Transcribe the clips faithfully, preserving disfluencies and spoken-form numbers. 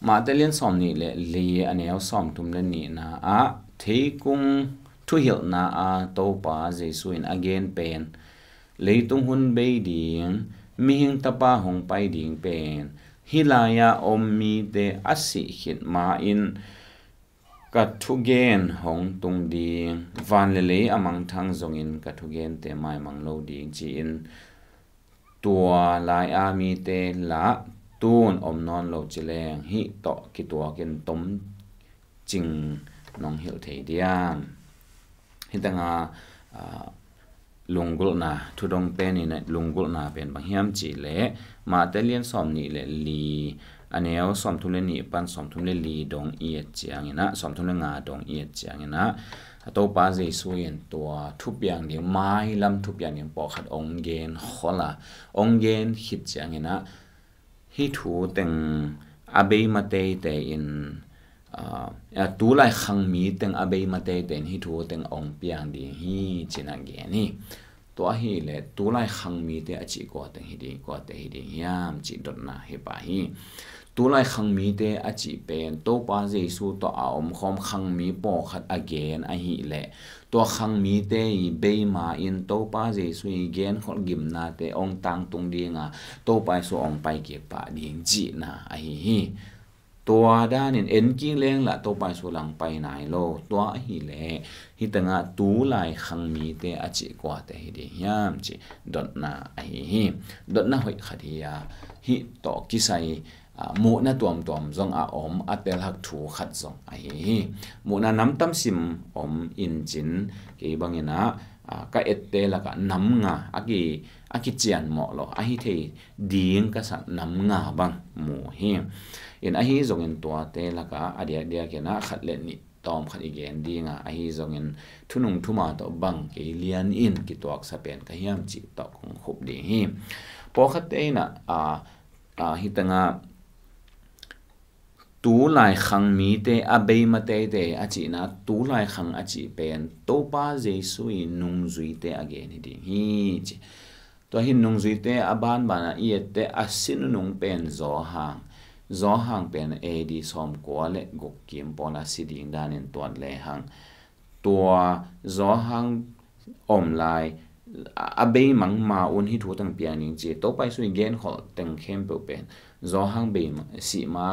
Matthai lian sawm nih le li a neu sawm thum le nihna ah theikung thuhilhna a Topa Jesu in a gen pen leitung hun bei ding, mihing tapa hong pai ding pen hih lai-ah om mite a sih khit ma-in ka thugen hong tung ding, van le lei a mangthang zongin ka thugente maimang lo ding ci-in tua lai-a mite lah tun om nawn lo ci leng hih tawh kituakin tom cing nong hilh thei diam? Hih tengah, ah, lunggulhna, thudong pen in lunggulhna pen bang hiam cih leh Matthai lian sawm nih le li a neu sawm thum le nih pan sawm thum le li dong i et ciangin ah, sawm thum le nga dong i et ciangin ah, a Topa Jesu in tua thupiang ding, mailam thupiang ding pawlkhat ong gen khol a, ong gen khit ciangin ah, hih thu teng a bei ma teitei in, aa, aa, tulai khang mi teng a bei ma teitei in hih thu teng ong piang ding hi ci-in a gen hi. Tua ahih leh tulai khang mite a cih kua teng hi ding, kua teng hi ding hiam cih dotna hi pah hi. Tulai khang mite a cih pen Topa Jesu tawh a omkhawm khang mi pawlkhat a gen ahih leh tua khang mite i bei ma-in Topa Jesu i genkholh gimnate ong tangtung ding a, Topa Jesu ong pai kik pah ding cihna ahi hi. Tua danin en kik leng lah Topa Jesu lang pai nai lo. Tua ahih leh hih tengah tulai khang mite a cih kuate hi ding hiam cih dotna ahi hi. Dotna hoih khat hi a, hih tawh kisai, aa, muhna tuamtuam zong a om, a telhak thu khat zong ahi hi. Muhna namtam sim om in cin, kei bangin ah, aa, ka ette lakah nam nga, a ki, a kician mawh lo, ahi thei ding ka sak nam nga bang mu hi. In ahi zongin tuate lakah a diakdiakin ah khat le nih tawm khat i gen ding a, ahi zongin thunung thuma tawh bang kei lian in kituaksa pen ka hiam cih tawh kong khup ding hi. Pawlkhatte in ah, aa, aa, hih tengah tulai khang mite a bei ma teitei a cihna, tulai khang a cih pen Topa Jesu i nungzuite a gen hi ding hi ci. Tua hi nungzuite a banban a i ette a si nunung pen Johan. Johan pen A D sawmkua le guk kim pawl a si ding danin tuat lehang, tua Johan om lai a, a bei mang ma un hih thu teng piang ding ci. Topa Jesu i genkholh teng khempeuh pen Johan bei ma, sih ma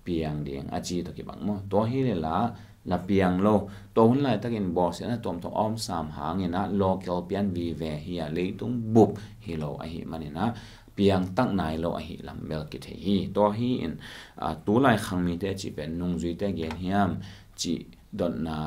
piang ding a ci tawh kibang maw? Tua hi leh lah na piang lo. Tua hun laitakin bawlsiatna tuamtuam a om sam hangin ah local pian vive hi a, leitung bup hi lo ahih manin ah piangtak nai lo ahih lam bel kithei hi. Tua hi in, aa, tulai khang mite a cih pen nungzuite a gen hiam cih dotna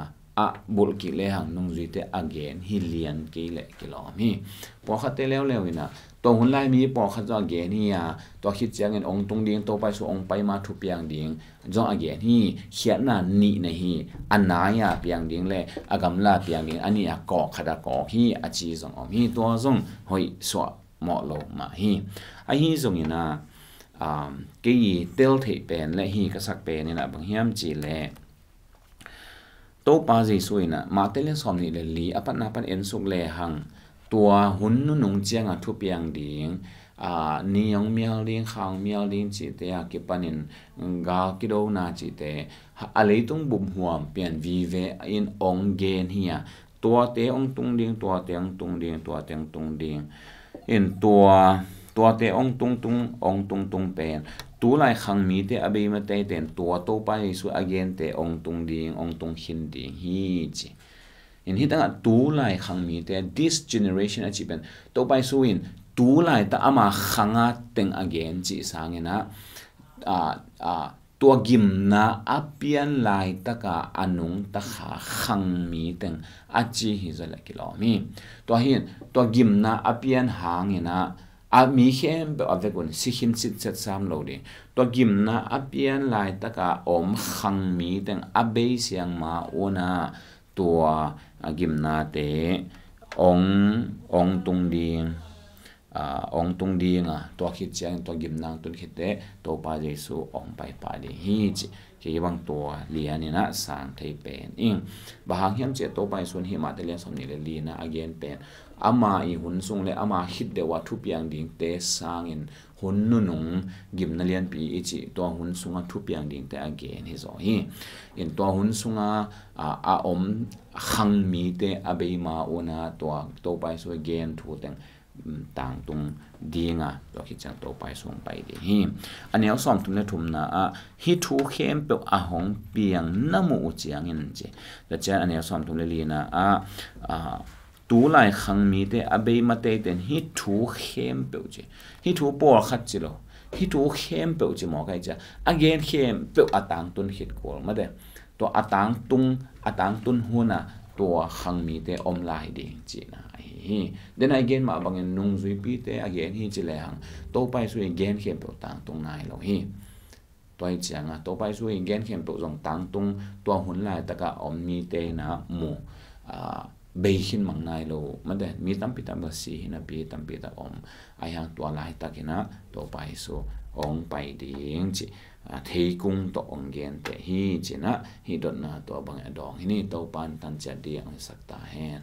a bulh kik lehang nungzuite a gen hi lian kei leh kilawm hi. Pawlkhatte leuleu in ah tua hun lai mi pawlkhat zong a gen hi a, tua khit ciangin ong tung ding, Topa Jesu ong pai ma thu piang ding zong a gen hi. Khiatna nihna hi, a nai-a piang ding le a gamla piang ding, a nih a kawk khat a kawk hi a ci zong om hi. Tua zong hoih suah mawh lo mah hi. Ahi zongin ah, um, kei i tel theih pen le hi ka sak pen in ah bang hiam cih leh Topa Jesu in ah Matthai lian sawm nih le li a patna pan en suk lehang, tua hun nunung ciang a thu piang ding, aa, ni ong mial ding, kha ong mial ding cihte a kipanin gal kidona cihte, a leitung bup huam pian vive in ong gen hi a, tuate ong tung ding, tuate ong tung ding, tuate ong tung ding. In tua, tuate ong tung tung, ong tung tung pen tulai khang mite a bei ma teitei in tua Topa Jesu a gente ong tung ding, ong tung khin ding hi ci. In hih tengah tulai khang mite, this generation a cih pen Topa Jesu in tulai ta ama khang a teng a gen cih sangin ah, aa, aa, tua gimna a pian laitaka a nungta kha khang mi teng a ci hi zaw leh kilawm hi. Tua hi in tua gimna a pian hangin ah a mi khempeuh a vek un si khin sitset sam lo ding. Tua gimna a pian laitaka om khang mi teng a bei siang ma un ah tua, a, gimnate ong, ong tung ding. aa, hong tung ding a, tua khit ciangin tua gimna tun khit teh Topa Jesu hong paipah ding hi cih. Kei bang tua lian in a sang thei pen ing. Bang hang hiam cih leh Topa Jesu in Matthai lian sawmnih le li-na a gen pen, ama i hun sung le ama khit deuh a thupiang dingte sangin hun nunung gimna lianpi i cih tua hun sunga thupiang dingte a gen hi zaw hi. In tua hun sunga, aa, a om khang mite a bei ma un a tua Topa Jesu i gen thu teng um, tangtung ding a, tua khit ciang Topa Jesu hong pai ding hi. A neu sawmthum le thumna ah, hih thu khempeuh a hong piang na muh uh ciangin ci. Tua ciang a neu sawmthum le li-na ah, aa, tulai khang mite a bei ma teitei in hih thu khempeuh ci. Hih thu pawlkhat ci lo. Hih thu khempeuh ci mawk ahih ciang a gen khempeuh a tangtun khit kul mate. Tua a tangtung, a tangtun hun a tua khang mite om lai ding cihna ahi hi. Den a i gen mah bangin nungzuipite a gen hi ci lehang Topa Jesu i gen khempeuh tangtung nai lo hi. Tua hi ciang a Topa Jesu i gen khempeuh zong tangtung, tua hun laitak a om mite in a mu, aa, bei khin mang nai lo mate. Mi tampi tak bang si hi napi tampi tak om. Ahi hang tua laitak in a Topa Jesu hong pai ding cih, aa, theikung tawh hong gen teh hi cih in a, hih dotna tua bang a dawng hi ni. Topa in tan ciat ding hong hisak ta hen.